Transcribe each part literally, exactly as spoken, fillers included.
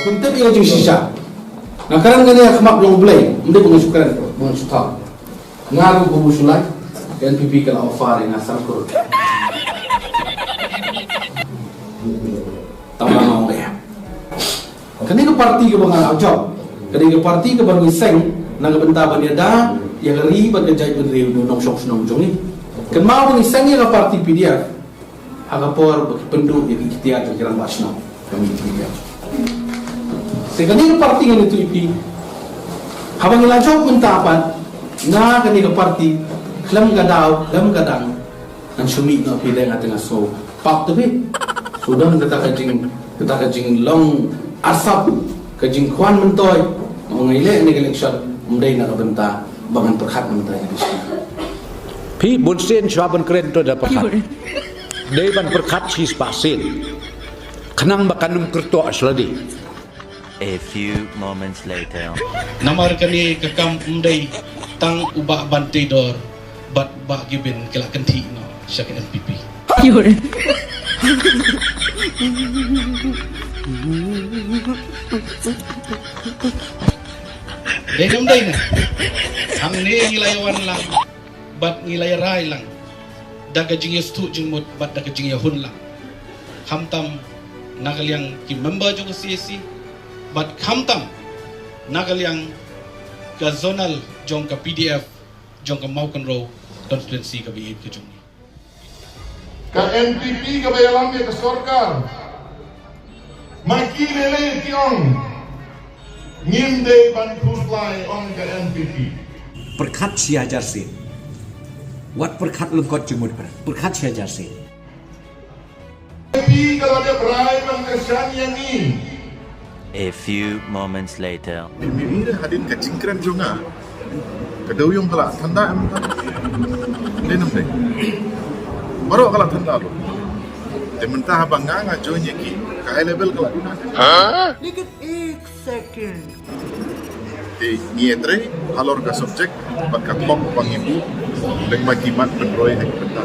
Pynthut ïa ka jingshisha. Nga kren kane ha khmat jong U Blei, ym dei ba nga shu kren, ba nga shu thaw. Nga ruh kumba shu lai, ka N P P ka la offer ïa nga san klur. Tang ba nga ong ïa. Kane ka parti kaba nga la jop, kane ka parti kaba ngi seng na ka bynta ban ïada ïa ka ri bad ka jaitbynriew, nongshong shnong jong ngi. Kynmaw ba ngi seng ïa ka parti P D F ha ka por ba ki pynduh ïa ki iktiar jong ki rangbah shnong. Ka mih ki iktiar. Te kane ka parti ngan ïathuh ïa phi. Haba ngi la jop mynta pat na kane ka parti, khlem ka daw, khlem ka dang, ngan shu mih noh phi, dei nga te nga sngew pap te phi. Shu don kata ka jing, kata ka jinglong arsap, ka jingkwah myntoi. Nga ong ngi leh ne ka election, ym dei na ka bynta ba ngan pyrkhat mynta ïa ka election. Phi bun sien shuwa ban kren to da pyrkhat. Dei ban pyrkhat shispah sien. Khnang ba kan ym kyrtoh shladi. A few moments later. Namar kane ka kam ym dei tang u Bah Banteidor bad Bah Given ki la kynthih noh sha ka N P P. Dei ne ym dei ne? Hangne ngi la ïawan lang bad ngi la ïarai lang da ka jingïasngewthuh jingmut bad da ka jingïahun lang. Khamtam na ka liang ki member jong ka C A C bad khamtam na ka liang ka zonal jong ka P D F jong ka Mawkynrew constituency kaba ïeit ka jong ngi. Ka N P P kaba ïalam ïa ka sorkar. Ma ki lei lei ki ong. Ngim dei ban khuslai, ong ka N P P. Pyrkhat shi hajar sien. Wat pyrkhat lyngkot jingmut, pyrkhat shi hajar sien. N P P ka la dep rai ban kyrshan ïa ngi. A few moments later. Te mynta hadien ka jingkren jong nga, ka dewïong ka la than da em? Dei ne ym dei? Baroh ka la than da lo. Te mynta haba nga nga join ïa ki, ka high level ka la duna. Huh? Look at eight second. Te ngi ïatrei halor ka subject bad ka topic ba ngi buh, lem bad ki mat pynroi ha ki bynta.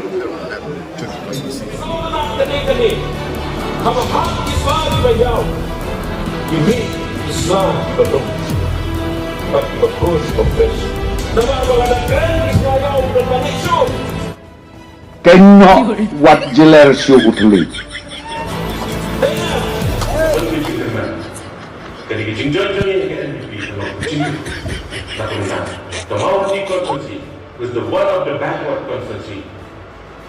Kynnoh wat jeler shuh u thylli. Ka dei ka jingjoin jong ngi ka N P P, ka long ka jingkyrmen. Ka Mawhati constituency was the one of the backward constituency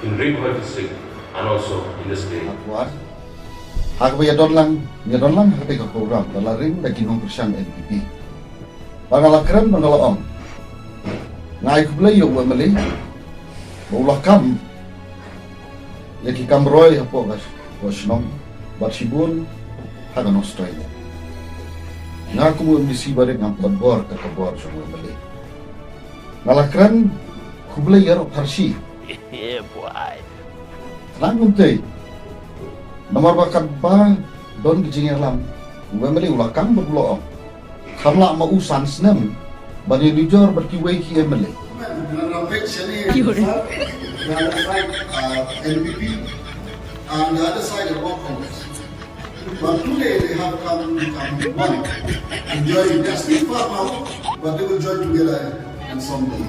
in Ri Bhoi district and also in the state. Akbar. Ha kaba ïadon lang, ïadon lang ha kata ka program, ka la ring da ki nongkyrshan N P P. Ba nga la kren, ba nga la ong. Nga ai khublei ïa u M L A ba u la kam ïa ki kam roi hapoh ka, ka shnong bad shibun ha ka North Australia. Nga kum u M D C barit ngam pat bor ka, ka bor jong u M L A. Nga la kren khublei ïa u Tharshi. Yeah, boy. Nang kumtei. Namar ba katba don ki jingïalam, u M L A u la kam bad u la ong. Khamtam ma u san snem ban ïanujor bad kiwei ki M L A. Pure. The other side, uh, N P P, and the other side, the War Congress. But today they have come, become one. And join, they are still far now, but they will join together and someday.